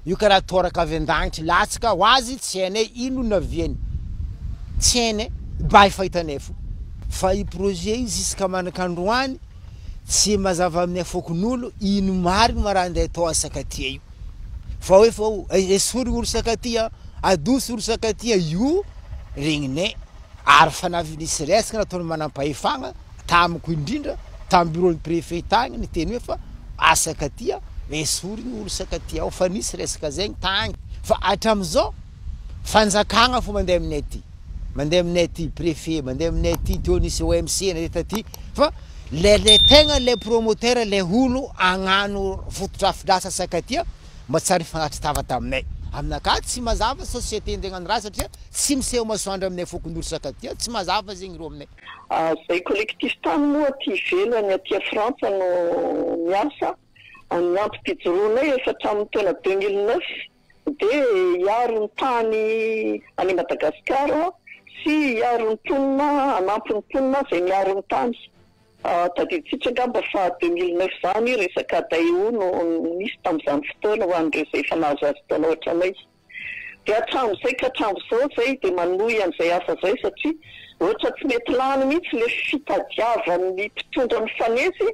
Io karaha toraka avy an-dagnitry latsaka ho azy tsy hainay ino naviany, tsy hainay, mba efa hitanay fo. Fa io projet io jusqu'à manak'androany tsy mazava aminay fokonolona ino marigny ma raha andeha atao à Sakatia io. Fa hoe fa esory olo Sakatia, adoso olo Sakatia io regninay ary fa navy nisy resaka nataon'ny manampahefagna tamiko indrindra tamin'ny bureau-n'ny préfet tagny niteny hoe fa à Sakatia esory ny olo Sakatia ao fa nisy resaka zegny tagny fa hatramizao fanjakagna fô mandeha aminay aty, mandeha aminay aty préfet, mandeha aminay aty teo nisy OMC nandeha taty fa le le tegna le promoteur le olo hagnano fotodrafitrasa Sakatia mba tsy ary nifagnatry tava taminay. Aminakahy tsy mazava société ndeha hagnano raha satria tsy miseho masoandro aminay fokonolona Sakatia, tsy mazava zegny ireo aminay. Izay collectif tany moa aty ivelany aty Frantsa no miasa, ny antom-pijoroanay efa hatramin'ny taona 2009 dia hiaro ny tany any Madagasikara sy hiaro ny mponina, hanampy ny mponina izay miaro ny tany. Tadidintsika angamba fa 2009 izany resaka Daewoo no nisy tamin'izany fotoana ho an'ireo izay efa nahazoazo taona ohatranay. Dia hatramin'izay ka hatramin'izao izay dia manohy an'izay asa izay satria ohatra tsy mety lany mihitsy ilay fitadiavan'ny mpitondra mifanesy,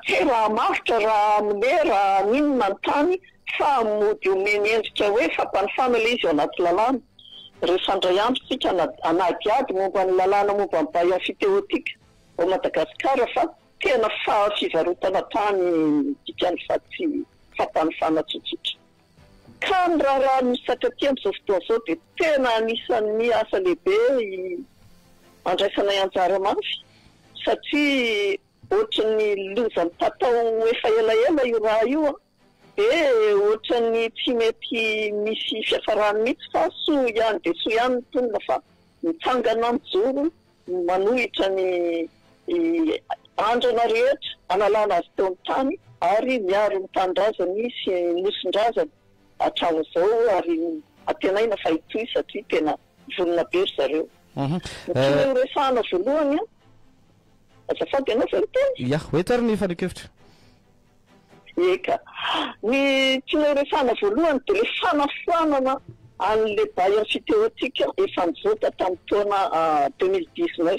tsy hay raha hamarotra, raha hanome, raha haninona ny tany fa mody omeny endrika hoe fampanofana ilay izy ao anaty lalàna. Rehefa handray andro isika hanadihady momba ny lalàna momba ny bail emphytéotique ao Madagasikara fa tena fivarotana tany ny dikany fa tsy fampanofana tsotsotra. Ka ny raharaha misy Sakatia amin'izao fotoana izao dia tena anisan'ny asa lehibe andraisanay anjara mafy satria ohatry ny loza mitatao efa elaela io raha io an, dia ohatran'ny tsy mety misy fiafarany mihitsy fa soa ihany dia soa ihany ny mponina fa mitsangana mijoro manohitra ny andrana rehetra hanalana azy teo amin'ny tany ary miaro ny tanindrazany sy ny nosin-drazany hatramin'izao ary antenaina fa hitohy satria tena vonona be ry zareo. Ny tiana horesahana voalohany an, azafady ianao ve miteny? Ya, ho eto ary ny fanehoan-kevitra. Eka. Ny tiana horesahana voalohany dia ilay fanafoanana an'ilay bail emphytéotique efa nivoaka tamin'ny taona 2019.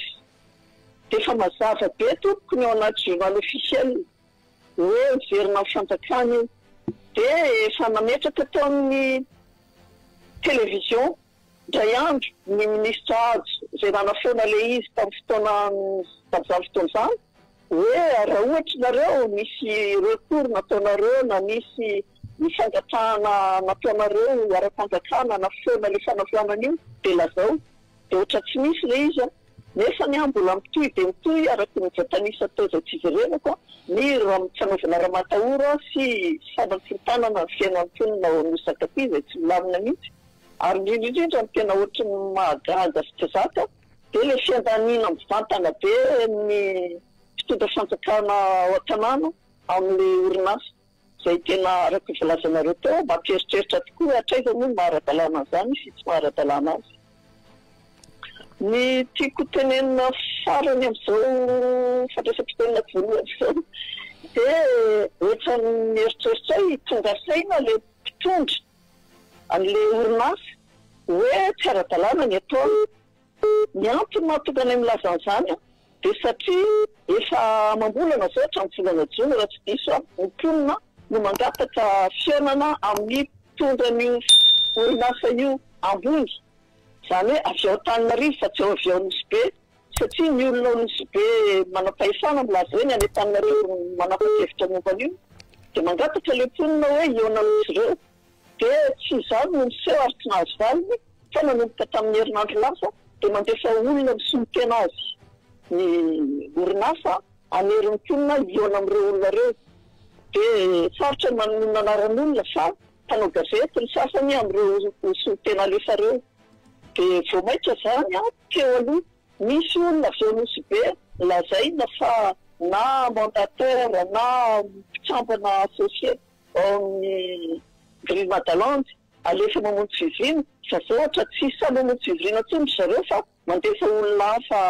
Dia efa mazava be tompoko ny ao anaty journal officiel hoe miverina amin'ny fanjakana io. Dia efa nametraka tao amin'ny télévision Indray andro, ny minisitra Hajo izay nanafoana ilay izy tamin'ny fotoana tamin'izany fotoana izany hoe raha ohatra nareo nisy recours nataonareo na nisy ny fangatahana nataonareo ara-panjakana hanafoana ilay fanafoanana io dia lazao. Dia ohatra tsy nisy ilay izy an! Nefa ny ahy mbola mitohy dia mitohy araka ny voatanisa teo izay tsy iverenako ny fanaovana ramatahora sy fanakorontanana ny fiainan'ny mponina ao Nosakapia izay tsy milamina mihitsy. Ary indrindra indrindra ny tena ohatry ny mahagaga sy tsy zaka dia ilay fiandaniana mivantana be ny mpitondra fanjakana ao an-tanàna amin'ilay orinasa izay tena araka ny voalazanareo teo mampieritreritra tokoa hoe hatraiza moa no maha ara-dalàna an'izany sy tsy maha ara-dalàna azy. Ny tiako tenenina farany amin'izao fandraisam-pitenenako voalohany izao dia ohatran'ny mieritreritra aho tonga saina ilay mpitondra an'ilay orinasa hoe tsy ara-dalàna ny ataony. Ny antony mahatonga anay milaza an'izany dia satria efa amam-bolana izao, hatramin'ny volana jona raha tsy diso aho, ny mponina no mangataka fihaonana amin'ny mpitondra an'io orinasa io ambony, izany hoe avy ao Antananarivo fa tsy avy ao Nosy Be, satria ny olona ao Nosy Be manam-pahefana milaza hoe ny any Antananarivo no manapa-kevitra momba an'io, dia mangataka ilay mponina hoe hihaona amin'izy ireo. Dia tsy izany no niseho ary tsy nahazo valiny fa nanomboka tamin'ny herinandro lasa dia mandefa olona misolo tena azy ny orinasa hanery ny mponina hihaona amin'ireo olona ireo. Dia sarotra ny manonona anaran'olona fa mpanao gazety ny sasany amin'ireo solontena alefa ireo. Dia vao mainka izany teo aloha nisy olona avy eo Nosy-Be lazaina fa na mandataire na mpikambana associé ao amin'ny Green Madaland alefa mamonjy fivoriana fa zao ohatra tsy sahy mamonjy fivoriana intsony ry zareo fa mandefa olona hafa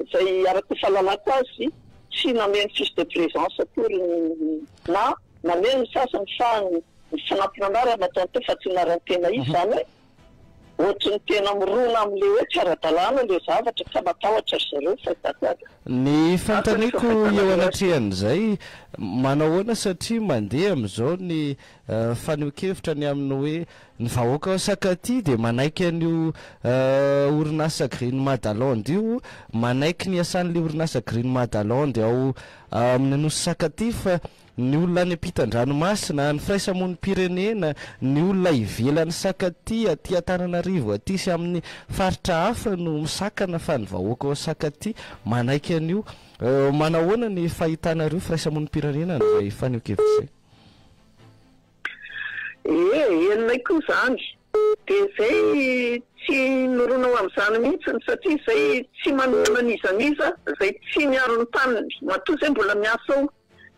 izay araka ny fahalalako azy tsy nameno fiche de présence akory na nameno ny sasany fa Ny fanampin'anarana ataony teo fa tsy anarany tena izy izany hoe ohatry ny tena mirona amin'ilay hoe tsy ara-dalàna ilay zavatra ka matahotra ry zareo fahitako azy. Ny fanontaniako eo anatrehan'izay, manao ahoana satria mandeha amin'izao ny fanehoan-kevitra ny amin'ny hoe ny vahoaka ao Sakatia dia manaiky an'io orinasa Green Madaland io, manaiky ny iasan'ilay orinasa Green Madaland ao amin'ny Nosy Sakatia fa Ny olona any ampitan-dranomasina, ny firaisamonim-pirenena, ny olona ivelan'i Sakatia, aty Antananarivo aty sy amin'ny faritra hafa no misakana fa ny vahoaka ao Sakatia manaiky an'io. Manahoana ny fahitanareo firaisamonim-pirenena an'izay fanehoan-kevitra izay? Ee, henonay koa izany. Dia izay tsy mirona ho amin'izany mihitsy satria izay tsy manohana n'iza n'iza, izay tsy miaro ny taniny. Matoa izay mbola miasa ao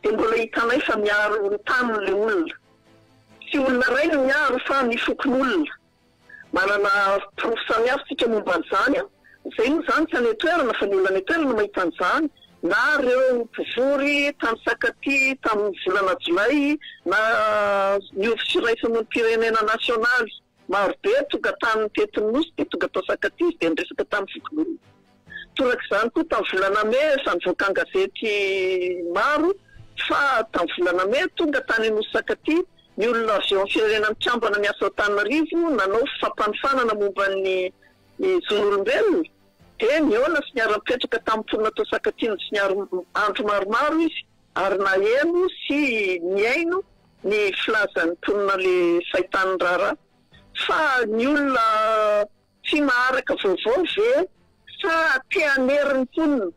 dia mbola hitanay fa miaro ny taniny ilay olona. Tsy olona iray no miaro fa ny fokonolona. Manana porofo samihafa isika momba an'izany. Izay moa izany tsy any an-toerana fa ny olona any an-toerana mahita an'izany, na ireo mpivory tany Sakatia tamin'ny volana jolay, na ny Ofisy-Firaisamonim-pirenena nasionaly marobe tonga tany nitety ny Nosy dia tonga tao Sakatia izy dia niresaka tamin'ny fokonolona. Torak'izany koa tamin'ny volana mey, efa nivoaka an-gazety maro fa tamin'ny volana mey tonga tany Anosy Sakatia ny olona avy eo amin'ny Firenena Mikambana miasa ao Antananarivo nanao fampanofanana momba ny zon'olombelona dia nihaona sy niara-nipetraka tamin'ny mponina tao Sakatia sy niaro andro maromaro izy ary naheno sy nihaino ny filazan'ny mponina le fahitan'ny raharaha fa ny olona Tsy maharaka vaovao ve sa te hanery ny mponina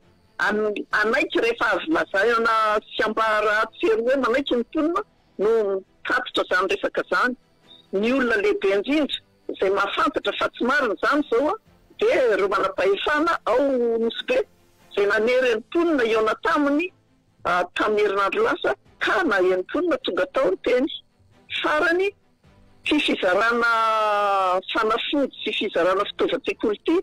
hanaiky rehefa avy lazaina sy ambara atsy sy eroa hoe manaiky ny mponina no mitatitra izany resaka izany. Ny olona lehibe indrindra izay mahafantatra fa tsy marina izany izao dia ireo manam-pahefana ao Nosy Be izay nanery ny mponina hihaona taminy tamin'ny herinandro lasa ka naheno mponina tonga tao niteny farany Ity fizarana fanafody sy fizarana fitaovan-tsekoly ity,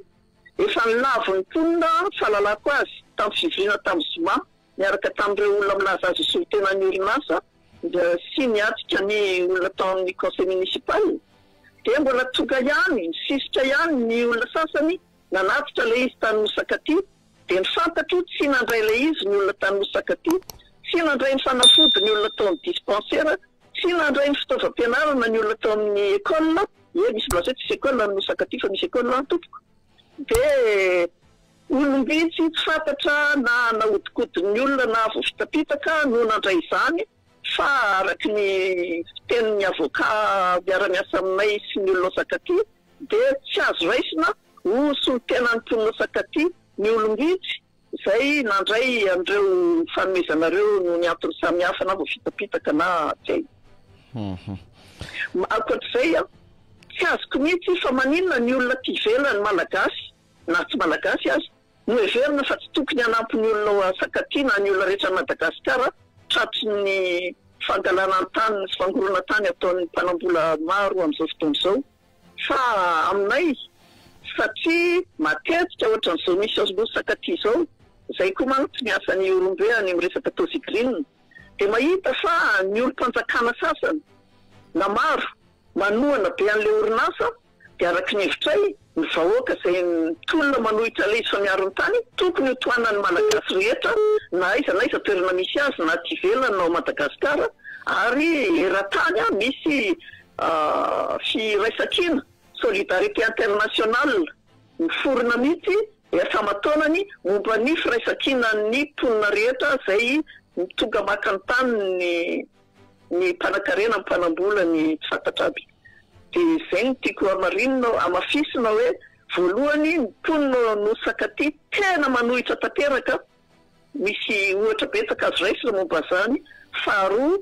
efa nolavin'ny mponina fahalalako azy tamin'ny fivoriana tamin'ny zoma niaraka tamin'ireo olona milaza azy ho solontenan'ny orinasa sy niatrika ny olona tao amin'ny conseil municipal dia mbola tonga ihany, nisisika ihany ny olona sasany nanatitra ilay izy tany Nosakaty Dia ny fantatro, tsy nandray ilay izy ny olona tany Mosakaty, tsy nandray ny fanafody ny olona tao amin'ny dispensaire, tsy nandray ny fitaovam-pianarana ny olona tao amin'ny école, ie misy milaza hoe tsisy école any Mosakaty fa misy école any tompoko, dia olom-bitsy tsy fantatra na nahodinkodin'ny olona na voafitapitaka no nandray izany fa araka ny fitenin'ny avocat miara-miasa aminay sy ny olona ao Sakaty dia tsy azo raisina ho solontenan'ny mponina Sakaty ny olom-bitsy izay nandray an'ireo fanomezana ireo noho ny antony samihafa na voafitapitaka na tsy hay. Ankoatr'izay, tsy azoko mihitsy fa maninona ny olona aty ivelany, Malagasy na tsy Malagasy aza, no heverina fa tsy tokony hanampy ny olona ao Sakaty na ny olona rehetra any Madagasikara tratry ny fangalana ny taniny sy fangoronan-tany ataon'ny mpanambola maro amin'izao fotoana izao. Fa aminay, satria matetika ohatran'izao misy ao Nosaka aty izao, izay koa manko tsy miasa any Ihorombe any amin'ny resaka Tozigrin, dia mahita fa ny olom-panjakana sasany na maro manohana be an'ilay orinasa, dia araka ny hevitray, ny vahoaka izay mitolona manohitra ilay izy fa miaro ny tany, tokony ho tohanan'ny Malagasy rehetra na aiza na aiza toerana misy azy na aty ivelany na ao Madagasikara ary eran-tany misy Firaisankina, solidarité internationale, miforona mihitsy efa aman-taonany momba ny firaisankinan'ny mponina rehetra izay tonga maka ny taniny ny mpanankarena, ny mpanambola, ny tsy fantatra aby. Dia izay no tiako hamarinina, hamafisina hoe voalohany ny mponina ao Anosakaty tena manohitra tanteraka Misy ohatra betsaka azo raisina momba izany. Faharoa,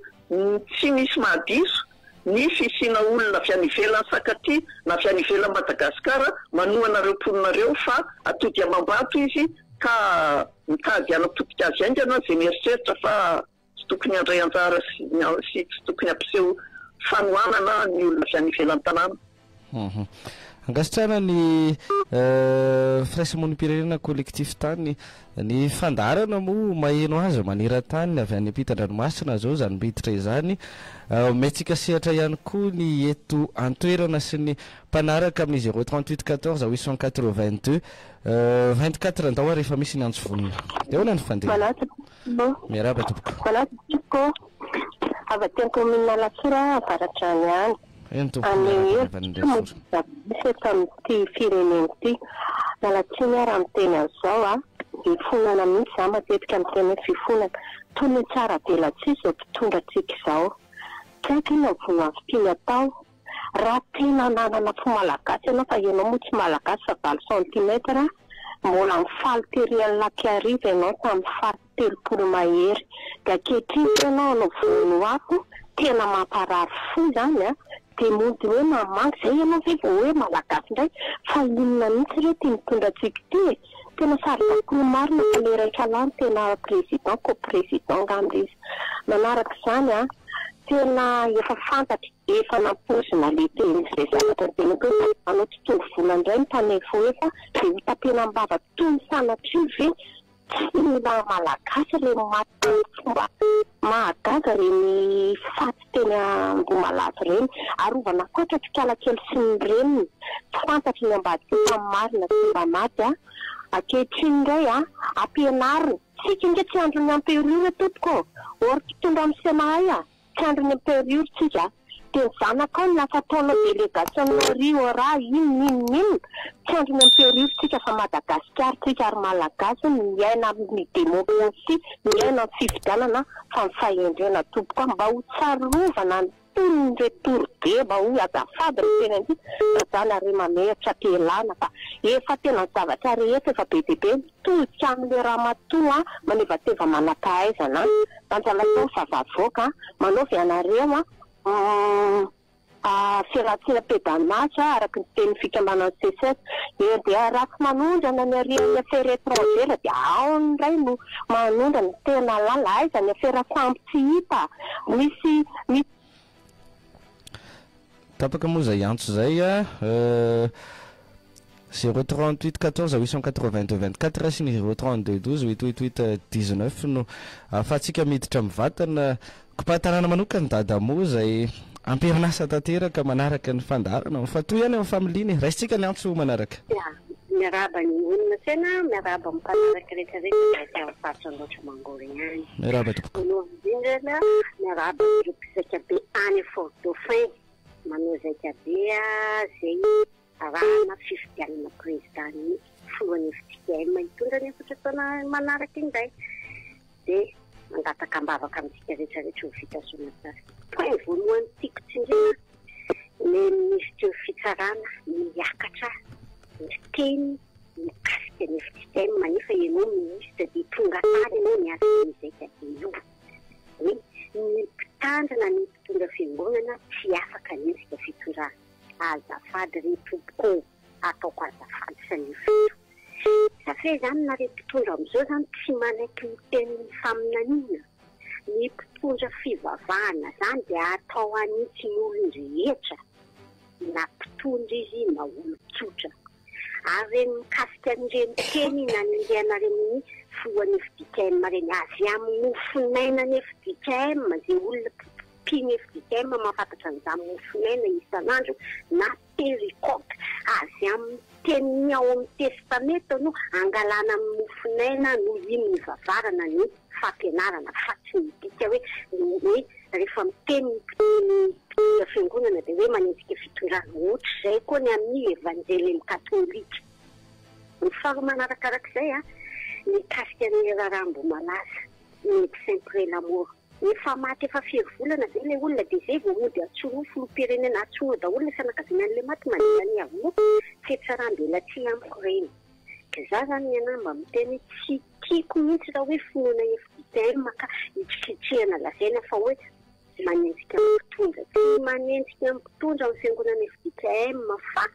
tsy misy mahadiso ny fisiana olona avy any ivelan'i Sakatia na avy any ivelan'i Madagasikara manohana ireo mponina ireo fa atody amam-bato izy ka mitady hanapotika azy haingana izay mieritreritra fa Tsy tokony handray anjara sy tsy tokony hampiseho fanohanana ny olona avy any ivelan'ny tanàna. Ankasitrahana ny firaisamonim-pirenena Collectif Tany. Ny fandaharana moa maheno azy maneran-tany avy any ampitan-dranomasina izao izany miditra izany. Omentsika sehatra ihany koa ny eto an-toerana sy ny mpanaraka amin'ny zéro 38 14 882 24 Andao ary efa misy ny antso vonona. Dia ahoana ny fandeha? Miarahaba tompoko. Malala tompoko. Avy aty amin'ny commune Alasora Avaradrano ihany. Eny tompoko, miarahaba ny avy any Alasora. Zava-misy eto amin'ity firenena ity. Miala tsiny aho raha miteny an'izao a. Mifonana mihitsy za matetika miteny hoe fifonana. Toy ny tsara velatsihy izao mpitondra antsika izao. Tsy haiko inona ny vono afo tiany atao. Raha tena nanana fo malagasy ianao fa ianao moa tsy malagasy fa valo centimètre, mbola nifaly tery an'i Lac Iarivo ianao tamin'ny faha 30 mahery. Dia ankehitriny ve ianao hanao vono afo, tena mamparary fo izany an! Dia mody hoe mamangy, izay ianao ve vao hoe malagasy indray? Fa inona mihitsy re ity mitondra antsika ity e? Tena saribakoly marina fa le raika lahy no tena président, co-président angamba izy. Manaraka izany an, tena efa fantatra, efa nampoizina le teny izay zavatra noteneniko hoe hanao tontolo vola indray ny mpanefoefo dia ho tapenam-bava toy ny sanatria ve? Tsy mila malagasy ireny maty tamin'ny fomba mahagaga ireny faty teny Ambohimalaza ireny. Arovana ankoatra tsikalakely sy ny reniny. Tsy fantatry ny ambadika io fa ny marina tsy mba maty a. Ankehitriny indray a, ampianarina. Tsika ange tsy andron'ny empereur tompoko ô. Or mpitondra amin'ny Sénat a. Tsy andron'ny empereur tsika. Dia ny zanakao no lasa ataonao délégation ry ora inona inona inona. Tsy andron'ny empereur tsika fa Madagasikara tsika ary Malagasy miaina amin'ny démocratie, miaina amin'ny fifidianana fa ny fahendrena tompoko a. Mba ho tsarovana ny tolon'ny retour deba hoy azafady ny teny an'ity fa za nareo mameritra am-pialana fa efa tena ny zavatra rehetra efa be dia be mitodika amin'le ramatoa manevateva manam-pahaizana Anjalanao fa vavoaka manaova ianareo a fialantsiny am-pedamaso araka ny tenin'ny fikambanan'ny Seces eo dia raha tsy manondrana ny ary amin'ny affaire étrangère dia ao indray no manondrana tena lala aiza ny affaire sambo tsy hita misy misy Tapaka moa izay antso izay a. 0 38 14 882 24 sy ny 0 32 12 8 8 8 19 no ahafahantsika miditra mivantana. Kopaha-tanàna manokana Dada moa izay am-perinasa tanteraka manaraka ny fandaharana. Mifantoha ihany amin'ny familiana e. Raisintsika ny antso manaraka. Miarahaba ny olona tsena, miarahaba ny mpanaraka rehetra rehetra izay aty amin'ny faritra Andraotra Mangoro ihany. Miarahaba tompoko. Voalohany indrindra aloha, miarahaba ireo mpizaika be any Fort Dauphin, manao zaika be izay arahana fifidianana président ny filohan'ny FJKM hitondra ny efatra taona manaraka indray. Dia mangataka am-bavaka amintsika rehetra rehetra ho vita soamantsara. Point voalohany tiako tsindriana, ny minisitry ny fitsarana miakatra miteny mikasika ny FJKM nefa ianao minisitra dia tonga tany ianao niatrika an'io zaika be io. Hoe ny mpitandrina ny mpitondra fiangonana tsy afaka hanenjika fitondrana. Azafady re tompoko ô! Ataoko azafady sanio fito. Sa ve izany nareo mpitondra amin'izao izany tsy manaiky ny tenin'ny faminaniana? Ny mpitondra fivavahana izany dia atao hanitsy ny olon-drehetra na mpitondra izy na olon-tsotra. Ary ireny mikasika an'ireny teny nanenjehanareo ny filohan'ny fjkm ireny, avy amin'ny mofonainan'ny fjkm, izay olona mpino fjkm mahafantatra an'izany mofonaina isan'andro na Perikope, avy amin'ny teniny ao amin'ny Testamenta no angalana ny mofonaina no iny nivavarana ny fampianarana fa tsy midika hoe hoe rehefa miteny ny mpitondra fiangonana dia hoe manenjika fitondrana. Ohatr'izay koa ny amin'ny Evanjely katolika. Ny faharoa manarakarak'izay, mikasika ny raharaha Ambohimalaza, Médecin près la mort. Efa maty efa firy volana zay ilay olona dia zay vao mody antsoinao filoham-pirenena antsoinao daholo ilay fianakaviana an'ilay maty mandeha any Iavoloha tsy tsaram-belatsihy amiko ireny. Ka za zany ny anah mba miteny hoe tsy tiako mihitsy raha hoe finoana FDTM ka hitrikitrihana lazaina fa hoe manenjika ny mpitondra. Tsy manenjika ny mpitondra ny fiangonana FDTM fa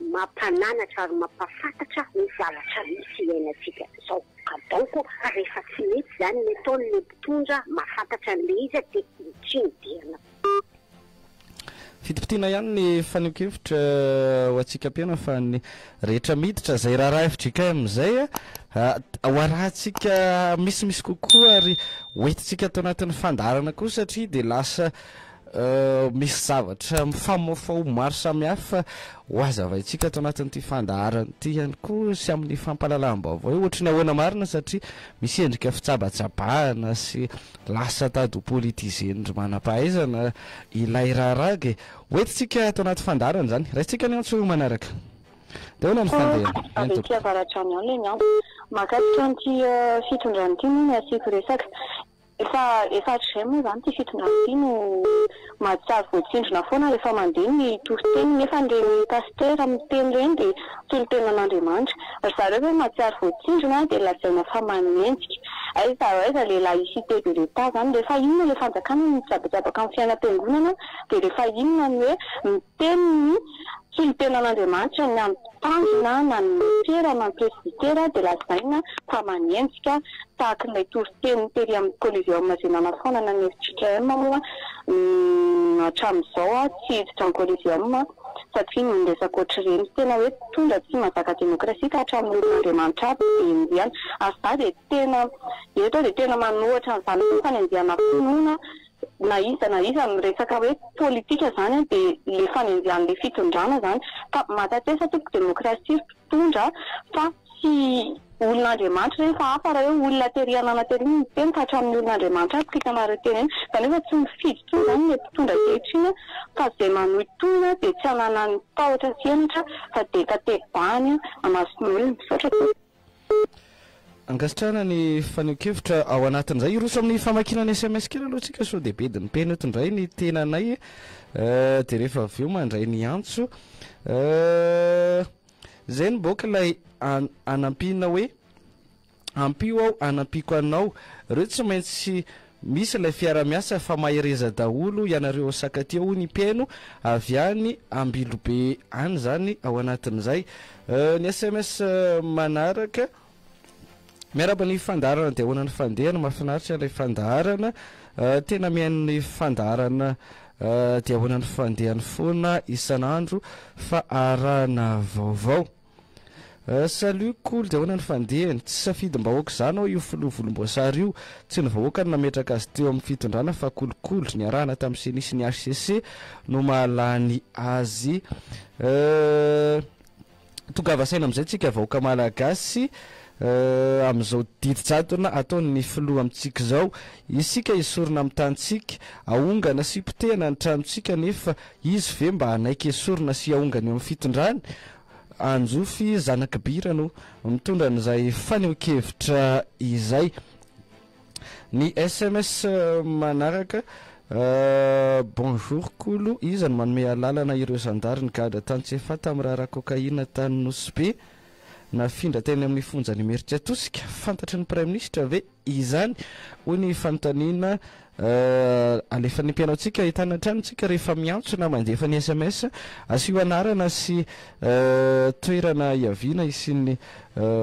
Mampananatra ary mampahafantatra ny zavatra misy iainantsika zao. Ka donc rehefa tsy mety zany ny ataon le mpitondra mahafantatra anle izy dia itsy ny diana. Fitipitiana ihany ny fanehoan-kevitra ho antsika mpihaino fa ny rehetra miditra izay raharaha fjkm izay ho arahantsika misimisy kokoa ary hoentintsika ato anatin'ny fandaharana koa satria dia lasa misy zavatra mifamahofaho maro samihafa ho hazavaintsika ato anatin'ity fandaharana ity ihany koa sy amin'ny fampahalalam-baovao hoe ohatry ny ahoana marina satria misy endrika fitsabatsabahana sy lasa tady ho politiser-ndry manam-pahaizana ilay raharaha dia ho entintsika ato anaty fandaharana izany. Raisintsika ny antso manaraka. Dia ahoana ny fandehany? Avy Eny aty tompoko. Avaradrano ihany ilay miantso. Mahakasika an'ity fitondrana ity moa no asiako resaka. Efa efa hatrizay moa izany ity fitondrana ity no mahatsiaro voatsindrona foana rehefa mandeha ny toriteny nefa ireny pasitera miteny ireny dia solontenan'Andriamanitra. Ry zareo ve mahatsiaro voatsindrona dia lazaina fa manenjika. Aiza ho aiza le laïcité de l'Etat zany? Rehefa inona le fanjakana no mijabajabaka amin'ny fiainam-piangonana dia rehefa inona ny hoe miteny ny solontenan'Andriamanitra ny amin'ny mpitandrina na ny mopera na ny presbytera dia lazaina fa manenjika tahaka ilay toriteny tery amin'ny Coliseum izay nanafoanana ny fjkm moa hatramin'izao tsy hiditra ny Coliseum satria noho ny resaka ohatr'ireny. Tena hoe mpitondra tsy mahazaka demokrasia ka hatramin'ny olon'Andriamanitra aby dia enjehana. Ary za dia tena eto aho dia tena manohatra an'izany hoe fanenjehana finoana na iza na iza miresaka hoe politika zany dia le fanenjehan'le fitondrana zany. Ka matatesa tompoko demokrasia ry mpitondra fa tsy olon'Andriamanitra ireny fa hafa raha hoe olona tery hanana tery no miteny fa hatramin'ny olon'Andriamanitra aby hitanareo teny eny izany hoe efa tsy mifidy intsony izany ilay mpitondra ankehitriny fa izay manohitohina dia tsy ananany tahotra sy henatra fa dia katebahany amason'olona. Misaotra tompoko. Ankasitrahana ny fanehoan-kevitra ao anatin'izay. Hiroso amin'ny famakiana ny sms kely aloha tsika sao dia bedin'ny peno eto indray ny tenanay dia rehefa avy eo mandray ny antso. Zay no boky ilay anampiana hoe ampio aho anampiako anao. Reo tsy maintsy misy ilay fiara-miasa fa mahereza daholo ianareo ao Sakatia hoy ny mpihaino avy any Ambilobe any zany ao anatin'izay. Ny sms manaraka. Miarahaba ny fandaharana dia ahoana ny fandehany? Mahafinaritra ilay fandaharana. Tena mihaino ny fandaharana dia ahoana ny fandehany foana isan'andro fa arahana vaovao. Salut Kolo dia ahoana ny fandehany? Tsy safidim-bahoaka izany ho'a io filoha volomboasary io. Tsy ny vahoaka no nametraka azy teo amin'ny fitondrana fa kolikoly niarahana tamin'ny ceni sy ny HCC no mahalany azy. Tongava saina amin'izay tsika vahoaka malagasy amin'izao didy jadona ataon'ny filoha amintsika izao. Isika esorina amin'ny tanintsika, ahongana sy potehana ny tranontsika nefa izy ve mba hanaiky esorina sy ahongana eo amin'ny fitondrany? Anjofy zanak'Bira no mitondra an'izay fanehoan-kevitra izay. Ny sms manaraka, Bonjour Kolo, iza no manome alalana ireo zandary nigadra tany Tsiafahy tamin'ny raharaha cocaïne tany Nosy Be nafindra teny amin'ny fonjan'Imerintsiatosika? Fantatry ny Praiminisitra ve izany? Hoy ny fanontaniana alefan'ny mpihaino antsika. Ahitana hatrany isika rehefa miantso na mandefa ny sms, asio anarana sy toerana hiaviana hisian'ny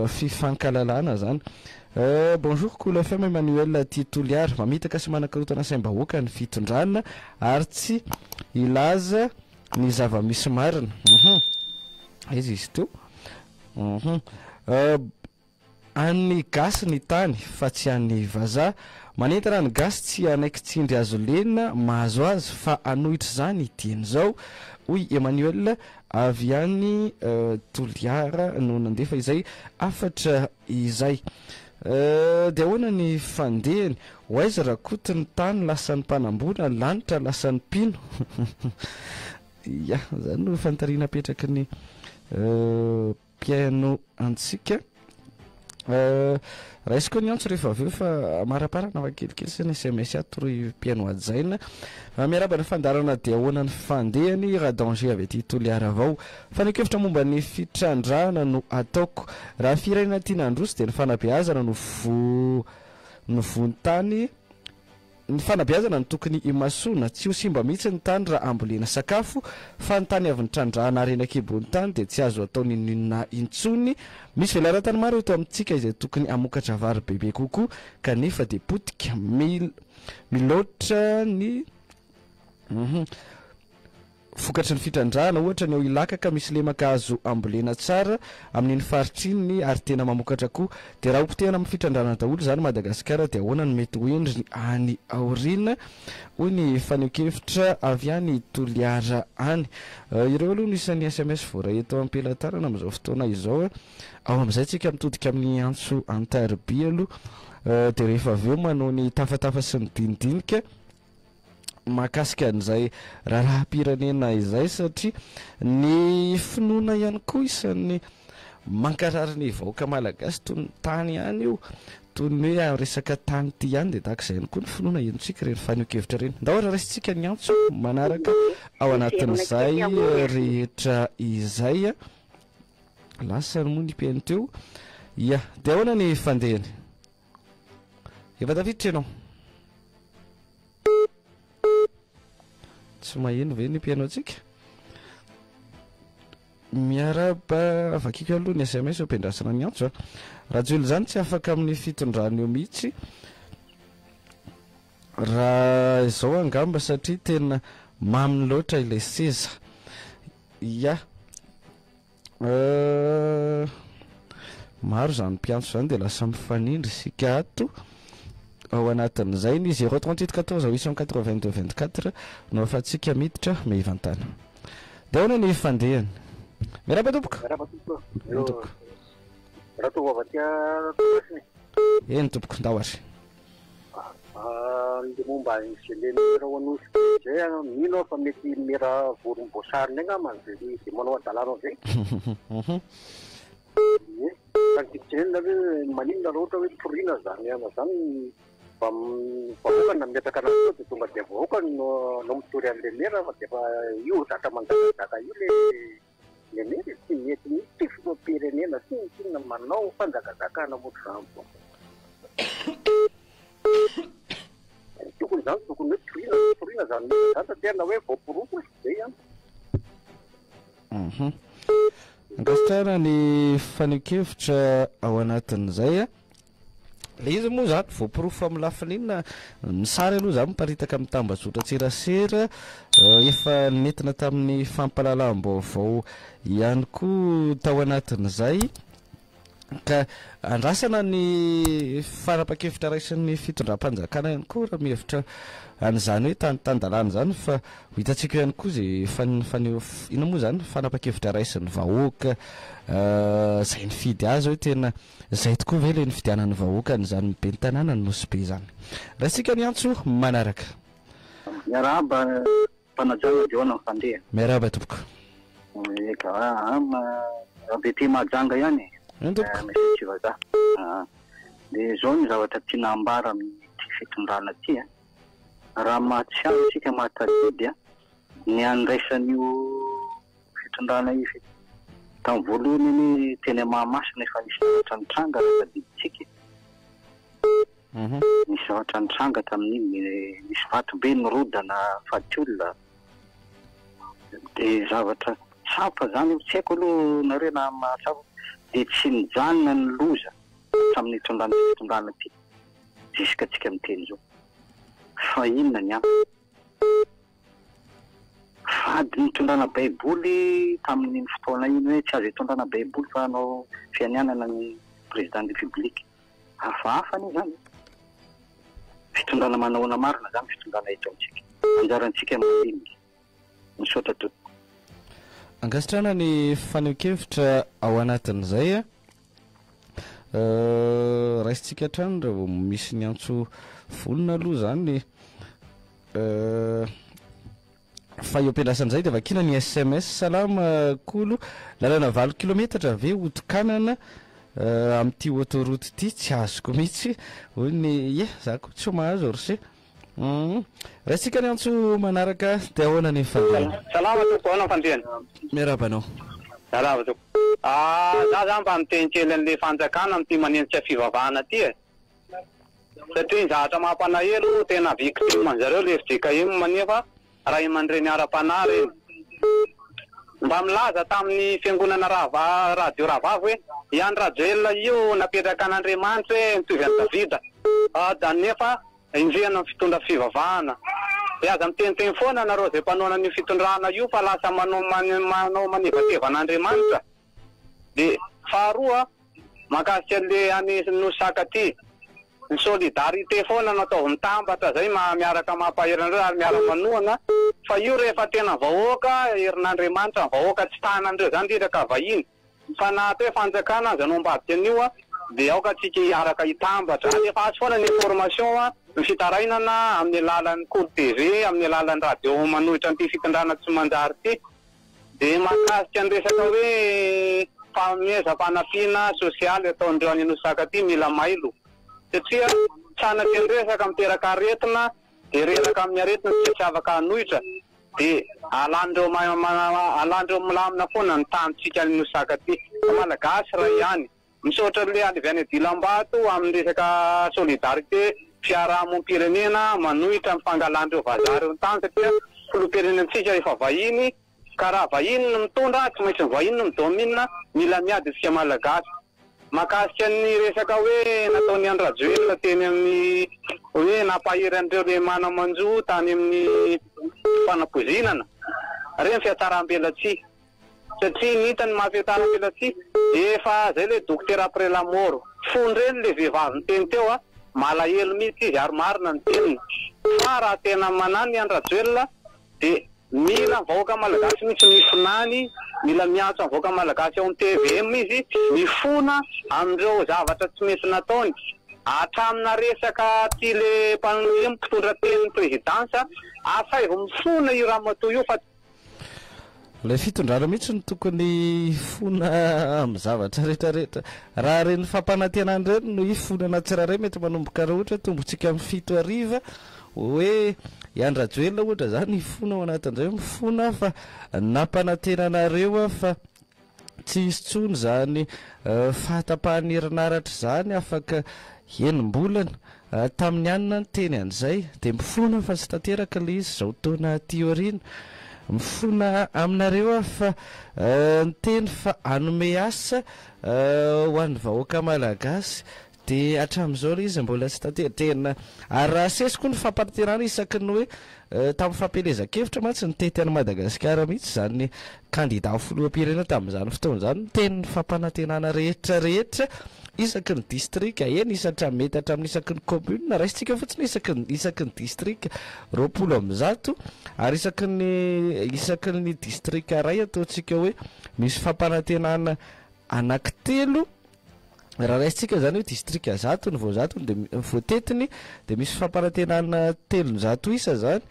fifankalalana izany. Bonjour Kolo FM Emmanuel aty Toliara, mamitaka sy manakorontana saim-bahoaka ny fitondrana ary tsy hilaza ny zava-misy marina. Hum aiza izy teo? Hum an'ny gasy ny tany fa tsy an'ny vazaha. Manentana ny gasy tsy hanaiky tsindry azo lena mahazo azy fa hanohitra izany dieny izao hoy Emmanuel avy any Toliara no nandefa izay hafatra Izay. Dia ahoana ny fandehany? Ho aiza Rakoto ny tany lasan'ny mpanambola, ny lanitra lasan'ny mpino? Ya, izany no fanontaniana apetraky ny mpihaino antsika. Raisiko ny antso rehefa avy eo fa amaraparana fa kelikely sisa ny sms ato ry mpihaino hajaina. Miarahaba ny fandaharana dia ahoana ny fandehany? Radanger avy aty Toliara vao. Fanehoan-kevitra momba ny fitrandrahana no ataoko. Raha firenena tiana handroso dia ny fanabeazana no vo no vontany Ny fanabeazana no tokony himasoana. Tsy ho simba mihitsy ny tany raha ambolena sakafo, fa ny tany avy nitrandrahana harena an-kibon'ny tany dia tsy azo atao n'inon'inona intsony. Misy velaran-tany maro eto amintsika izay tokony hamokatra vary bebe kokoa kanefa dia potika. Mil miloatra ny. Vokatry ny fitrandrahana, ohatra, ny ao Ilaka ka misy lemaka azo ambolena tsara amin'iny faritra iny ary tena mamokatra koa. Dia raha hopotehana amin'ny fitrandrahana daholo izany Madagasikara dia ahoana no mety ho endriny any aoriana? hoy ny fanehoan-kevitra avy any Toliara any. Ireo aloha no isan'ny sms voaray eto am-pelatanana amin'izao fotoana izao. Ao amin'izay tsika mitodika amin'ny antso an-tariby aloha dia rehefa avy eo manao ny tafatafa sy ny dinidinika. mahakasika an'izay raharaham-pirenena izay satria ny finoana ihany koa isan'ny mankarary ny vahoaka malagasy toy ny tany ihany io, toy ny hoe resaka tany ity ihany dia tahaka izay ihany koa ny finoana henontsika ireny fanehoan-kevitra ireny. Ndao ary raisintsika ny antso manaraka ao anatin'izay rehetra izay. Lasa moa ny mpihaino teo. Ia, dia ahoana ny fandehany? Efa tafiditra ianao. Tsy maheno ve ny mpihaino antsika? Miarahaba, vakiko aloha ny sms eo am-piandrasana ny antso a. Rajoelina izany tsy afaka amin'ny fitondrana eo mihitsy raha izao angamba satria tena maminy loatra ilay seza. Ya. Euh, maro izany mpiantso izany dia lasa mifanindry isika ato. Ao anatin'izay ny 038 14 882 24 no ahafahantsika miditra mivantana. Dia ahoana ny fandehany? Miarahaba tompoko. Miarahaba tompoko. Eny tompoko. Raha avy aty Toamasina e. Eny tompoko, ndao ary. Ny momba an'izay le mera ao Anosy be izay an, mino aho fa mety mera volomboasary indray angamba izay izay manao hadalana ao izay. Ie, fa ny tiako tenenina hoe maninona raha ohatra hoe toriana izany ana izany mba vahoaka no nametraka anazy teo dia tonga dia vahoaka no no mitory an'ilay mera fa dia efa io zatra manjakazaka io le le mera e, tsy mety mihitsy tsy filoham-pirenena tsinontsinona manao fanjakazakana ohatr'izany foana. Tokony izany tokony hoe toriana toriana izany mera izany satria na hoe voaporofo e, zay ihany. Mhm. Ankasitrahana ny fanehoan-kevitra ao anatin'izay. Ilay izy moa izany voaporofo amin'ny lafiny inona? Ny sary aloha izany miparitaka amin'ny tambajotran-tserasera, efa nentina tamin'ny fampahalalam-baovao ihany koa tao anatin'izay. Ka andrasana ny fanapahan-kevitra raisin'ny fitondram-panjakana ihany koa raha mihevitra an'izany hoe tany tan-dalàna izany fa ho hitantsika eo ihany koa izay fan- inona moa izany fanapahan-kevitra raisin'ny vahoaka izay nifidy azy hoe tena izay tokoa ve ilay nifidianan'ny vahoaka an'izany ben'ny tanànan'i Nosy Be izany. Raisintsika ny antso manaraka. Miarahaba Mpanajana dia ahoana ny fandeha? Miarahaba tompoko. Eka a, avy aty Mahajanga ihany e. Eny tompoko. Monsieur Tsivazaha. Aa. Dia izao ny zavatra tiana ambara amin'ity fitondrana ity a. Raha mahatsiaro isika mahatadidy a, ny andraisan'io fitondrana io tamin'ny voalohany anie teny Mahamasina efa nisy zavatra nitranga raha tadidintsika e. Nisy zavatra nitranga tamin'iny, nisy vato be nirodana faty olona. Dia zavatra tsapa izany, tsy haiko aloha nareo na mahatsapa, dia tsy nijanona ny loza hatramin'ny nitondran'ity fitondrana ity jusqu'à tsika miteny izao. Fa inona ny antony? Fady nitondrana baiboly tamin'iny fotoana iny hoe tsy azo itondrana baiboly fa hanao fianianana ny président de république. Hafahafa anie izany e! Fitondrana manahoana marina izany fitondrana eto amintsika? Anjarantsika ny mandinika. Misaotra tompoko. Ankasitrahana ny fanehoan-kevitra ao anatin'izay a. Raisintsika hatrany raha vao misy ny antso vonona aloha izany. Fa eo am-piandrasana izay dia vakiana ny sms. Salama Kolo, lalana valo kilometatra ve ho tokanana amin'ity autoroute ity? Tsy azoko mihitsy hoy ny ie, za koa tsy mahazo ry se. Hum. Raisika ny antso manaraka dia ahoana ny fandehany? Salama tompoko, ahoana ny fandehany? Miarahaba anao. Miarahaba tompoko. Ah, za za mba miteny kely an'le fanjakana amin'ity manenjika fivavahana ity e. Satria ny zavatra mampalahelo tena victime anzareo le fjkm nefa ray aman-dreny ara-panahy reny. Mba milaza tamin'ny fiangonana rahava radio rahavavy hoe i Andry Rajoelina io napetraka an'Andriamanitra hoe mitovy an'i Davida da nefa enjehina ny fitondra fivavahana. Dia aza miteniteny foana nareo izay mpanohana an'io fitondrana io fa lasa manao manao manevateva an'Andriamanitra. Dia faharoa, mahakasika an'le any Nosy Saka aty, ny solidarité foana no ataovy mitambatra zay miaraka mampahery anareo ary miara manohana fa io rehefa tena vahoaka herin'Andriamanitra ny vahoaka tsy tanan'ireo zany indrindra ka vahiny. Fa na atao hoe fanjakana aza no ambadika an'io dia aoka tsika hiaraka hitambatra. Alefaso foana ny information, ny fitarainana amin'ny alalan'ny Kolo TV, amin'ny alalan'ny radio manohitra an'ity fitondrana tsy manjary ity. Dia mahakasika ny resaka hoe fanomezam-panampiana sosialy ataon'ireo any Anosisaka aty, mila mailo satria sanatria ny resaka miteraka aretina dia reraka amin'ny aretina isika tsy afaka hanohitra. Dia alan'ireo alan'ireo milamina foana ny tanintsika any Nosaka aty. Fa Malagasy iray ihany. Misaotra an'ilay avy any Dilambato amin'ny resaka solidarité fiarahamonim-pirenena manohitra ny fangalan'ireo vazaha ireo ny tany satria filoham-pirenentsika efa vahiny ka raha vahiny no mitondra tsy maintsy ny vahiny no mi-domine, mila miady isika Malagasy. Mahakasika ny resaka hoe nataon'i Andry Rajoelina teny amin'ny hoe nampahery an'ireo le mana-manjo tany amin'ny fanapoizinana, ireny fihatsaram-belatsihy. Satria ny hitany maha fihatsaram-belatsihy, efa zay le dokotera après la mort. Fony ireny le vehivavy niteny teo a, malahelo mihitsy izy ary marina ny teniny. Fa raha tena manano i Andry Rajoelina dia Mila ny vahoaka malagasy mihitsy mifonany, mila miantso ny vahoaka malagasy ao amin'ny tvm izy mifona amin'ireo zavatra tsy mety nataony, hatramina resaka ty le mpitondra tenin'ny présidence, asaivo mifona io ramatoa io fa. Ilay fitondrana mihitsy no tokony hifona amin'ny zavatra rehetra rehetra. Raha ireny fampanantenana ireny no hifonana tsirairay mety manomboka raha ohatra hoe tombotsika amin'ny 7 hariva Hoe i Andry Rajoelina ohatra zany hifona ao anatin'izay hoe mifona aho fa nampanantena anareo aho fa tsy hisy intsony izany fahatapahan'ny herinaratra izany afaka enim-bolana. Tamin'ny anona niteny an'izay dia mifona aho fa tsy tanteraka ilay izy izao taona aty aoriana. Mifona aminareo aho fa niteny fa hanome asa ho an'ny vahoaka malagasy Dia hatramin'izao ilay izy mbola tsy tanteraka. Ary raha asesy koa ny fampanantenana isaky ny hoe tamin'ny fampielezan-kevitra mantsy nitety an'i Madagasikara mihitsy izany kandida ho filoham-pirenena tamin'izany fotoana izany, niteny ny fampanantenana rehetra rehetra isaky ny distrika, eny isan-tramety hatramin'ny isaky ny commune, raisintsika fotsiny isaky ny isaky ny distrika 120 ary isaky ny isaky ny distrika iray ataontsika hoe misy fampanantenana anankitelo. Raha raisintsika izany hoe distrika 100 ny voazatony dia voatetiny dia misy fampanantenana 300 isa izany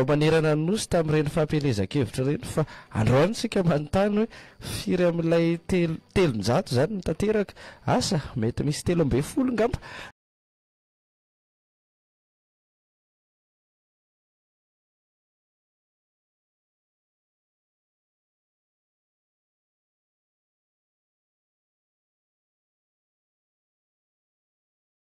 manerana ny Nosy tamin'ireny fampielezan-kevitra ireny fa androany isika manontany hoe firy amin'ilay 300 izany no tanteraka? Asa, mety misy 13 angamba.